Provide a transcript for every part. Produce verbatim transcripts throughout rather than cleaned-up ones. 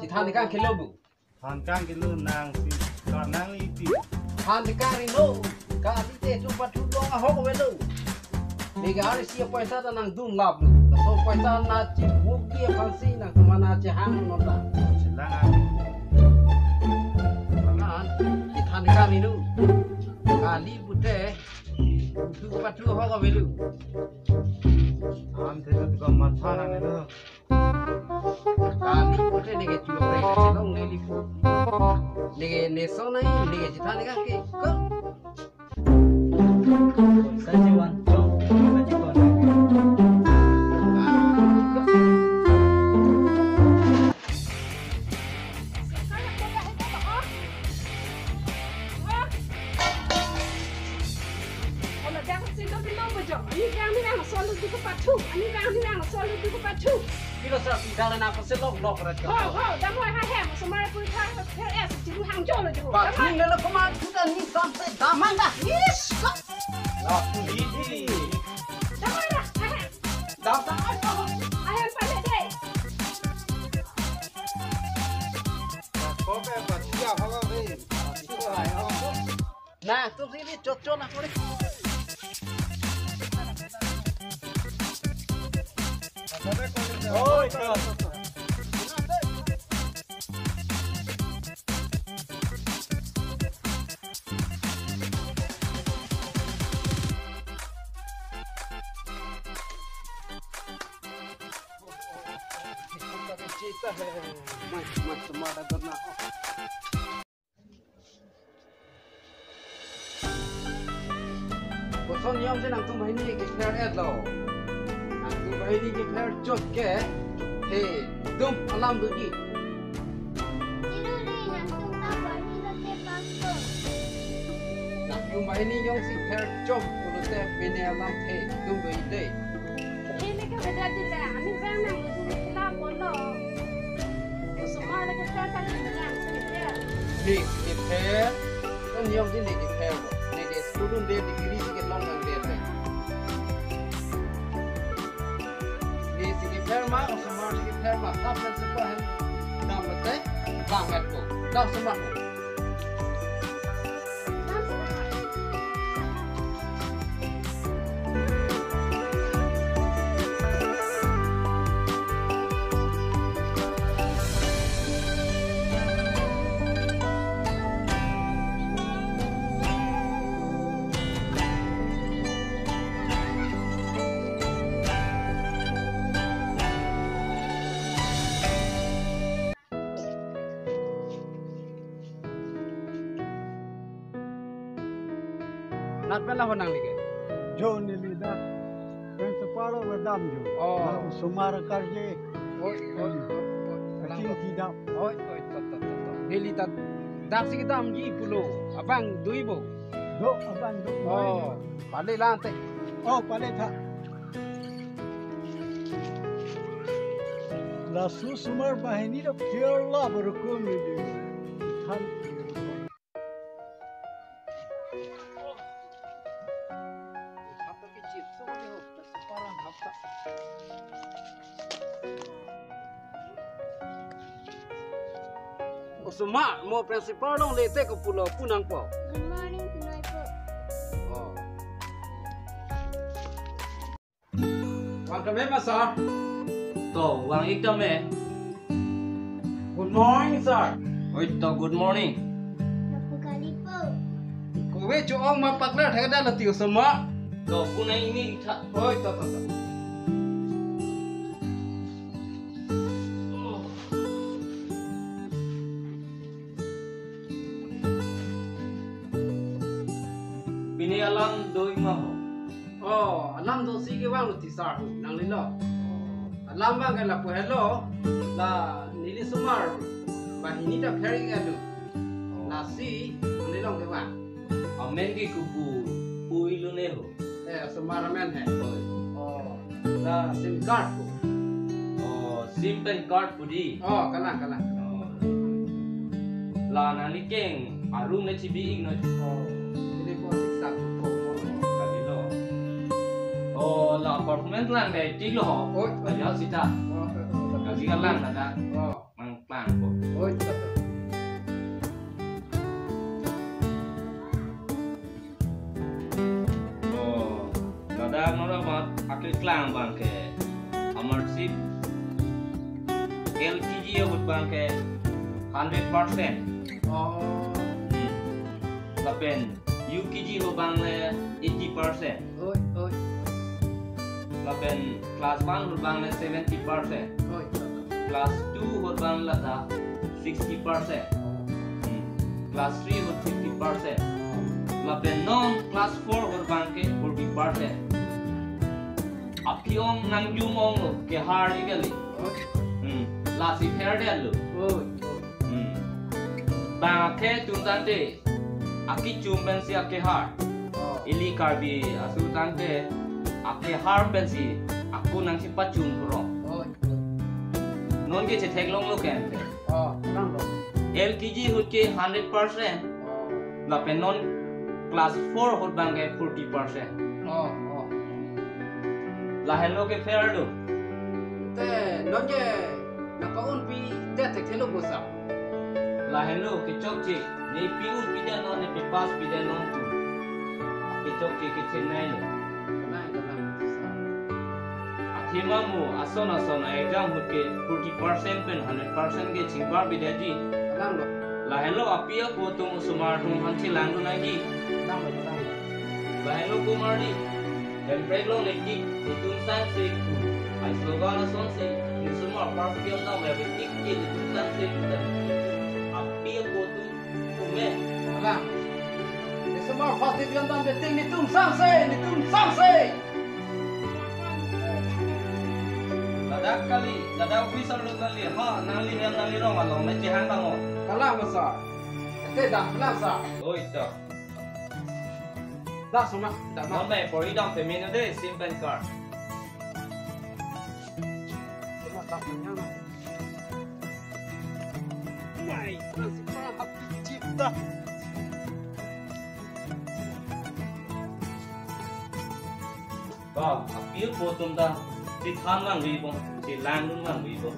Than kang kilo bu. Than kang kilo nangsi karnang ipi. Than kang rino. Kali te tu pathu long ahok avelo. Neke ari si paisa ta nangdun lap lo. Laso paisa nangchibuk dia aphansi nangtum nangchehang non ta. Chelang ang. Kan, than kang rino. Kali pute. Tu pathu ahok avelo. Am te tu ka matha nang lo. Kali pute neke chupre, chelong neli pu. Neke neso nai, neke chethan neke ke. Ko? Sajiwan, chong, sajiwan. Olo, dak si lo belong bejo. Ani bang ni bang solo du ke pathu. Ani bang ni bang solo du ke pathu. Pilo sar pidal na paselok lok rat ka. Ho, ho, dam hoi ha hem. Osomar pui tha, ther es, jiru hang jolo jo. Ba, dam hoi. Ni lelo koma tuta ni samse daman da. Yes. La puli di. Dam hoi da, ha hem. Dam sa ai pa ho. Ha hem pale de. Kope ba sia ho de. Na, tu sini cocok na kore. Oi, cocok. Mas, mas, semua ada benar. Koson niam si nangtum banghini kepher-et lo. Nangtum banghini kepher chot ke. He, dum alam doji. Chiruri nangtum ta banghini lote pasto. Nangtum banghini jongsi pher chot pulote pine alam he, dum doji de. Ele ke beda di la, ani bang nang itu la polo. Osomar le kepher kali nang sini pher. Ni kepher, kan niam si ni kepher lo. Neke student de degree si kelong nang de le. Ni si kepher ma, osomar si kepher ma, tap kan sepa hem dam bete, bang et ko. Dam sepa ko. Nat pen la honang like. Jo neli dak. Pen separo kedam jo. Oh. Lalu osomar karje. Oi, oi, oi, oi. Kaching kedam. Oi, oi, tot, tot, tot, tot. Neli ta dak si kedamji pulo. Abang doji bo. Do, abang do. Oh, pale lang te. Oh, pale tha. Laso osomar banghini ta pher la baru ko mili. Than. Osomar, mo principal dong le te ko pulo pu nangpo. Good morning, Punoi po. Oh. Vang tame ma sir. To, vang-ik tame. Good morning, sir. Oi, to, good morning. Lapu kali po. Kove cho-ong ma paklar thakda lati osomar. To, punai ini tha. Oi, to, to, to. Pine alam do-ik ma ho? Oh, alam do si kevang lo ti sir hu, nanglelo. Oh. Alam abang ke lapu helo, la neli osomar banghini ta pher-ik lo. Oh. Lasi, nanglelo kevang. Amen ke kopu, pu-ik lo ne ho? Eh, osomar amen he. Oi. Oh, la SIM card ko. Oh, SIM pen card pu di. Oh, kalang, kalang. Oh. La nangli keng arum le chibi-ik noi. Oh, ini po siksa ko. Kali lo. Oh, la performance lang dei, thik lo ho. Oh. Kali ho sita. Oh, oh, oh. Kali ka lang ada. Oh. Mang klang ko. Dak nora mat akeklang abang ke Amarship, L K G ahut abang ke hundred percent. Oh. Hmm. Lapen U K G ahut abang le eighty percent. Oi, oi. Lapen class one ahut abang le seventy percent. Oi. Class two ahut abang lata sixty percent. Hmm. Class three ahut fifty percent. Lapen non class four ahut abang ke forty percent. Aphi-ong nangjum-onglo, kehar ji kali. Hmm. Lasi pherdet lo. Hmm. Bang akhei atum tangte akechum pensi akehar. Oh. Ili Karbi aso tangte akehar pensi ako nangchipachum thurong. Oh. Non ke chetheklonglo kente. Oh, lang lo. L K G ahut ke hundred percent. Oh. Lapen non class four ahut abang ke forty percent. Oh, oh. Lahenlo ke pherlo. Te non ke nangpa-unpidet thekthelo bosa. Lahenlo kechokche, ne pi-unpidet non, ne pi-pass pidet non tu. Kechokche kechenei lo. Kalang, kalang, sir. Athema mo ason ason a-exam ahut ke forty percent pen hundred percent ke chingpar pidetji. Kalang lo. Lahenlo api apo atum osomar atum aphan chelangdun nangji. Kalang lo, kalang lo. Lahenlo komarli. Hemprek along le tik, netum sangse pu. Ai slogan asonsi, ne osomar first division dam le tik tik, netum sangse pu dan. Api apo atum kume. Kalang. Ne osomar first division dam le tik, netum sangse, netum sangse. Ladak kali, ladak officer lo kali, ha, nangli hem nangli rong along, ne chehang tanglo. Kalang lo sir. Ete dak, kalang sir. Oi, to. Dak sona, dak ma. Nonme pori dam payment de, SIM pen card. Sona dak ma. Mai, masih mahal chip dah. Ba, api apo atum ta chethan vangve bom, chelangdun vangve bom.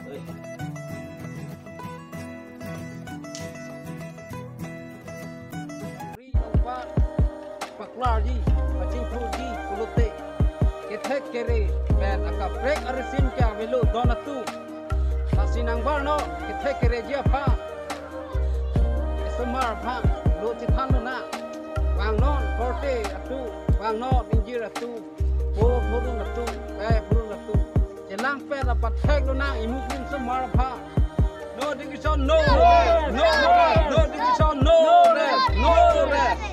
Oi. Ri ongpa paklarji, pachingthurji pulote kethek kere pen akaprek arisim ke avelo don atum. Lasi nangbarno kethek kereji aphan osomar aphan lo chethan lonang. Vangnon korte atum, vangnon ingjir atum, po phurun atum, pe phurun atum. Chelangpet apathek lonang imu pen osomar aphan. No education, no rest. No rest. No education, no rest. No rest.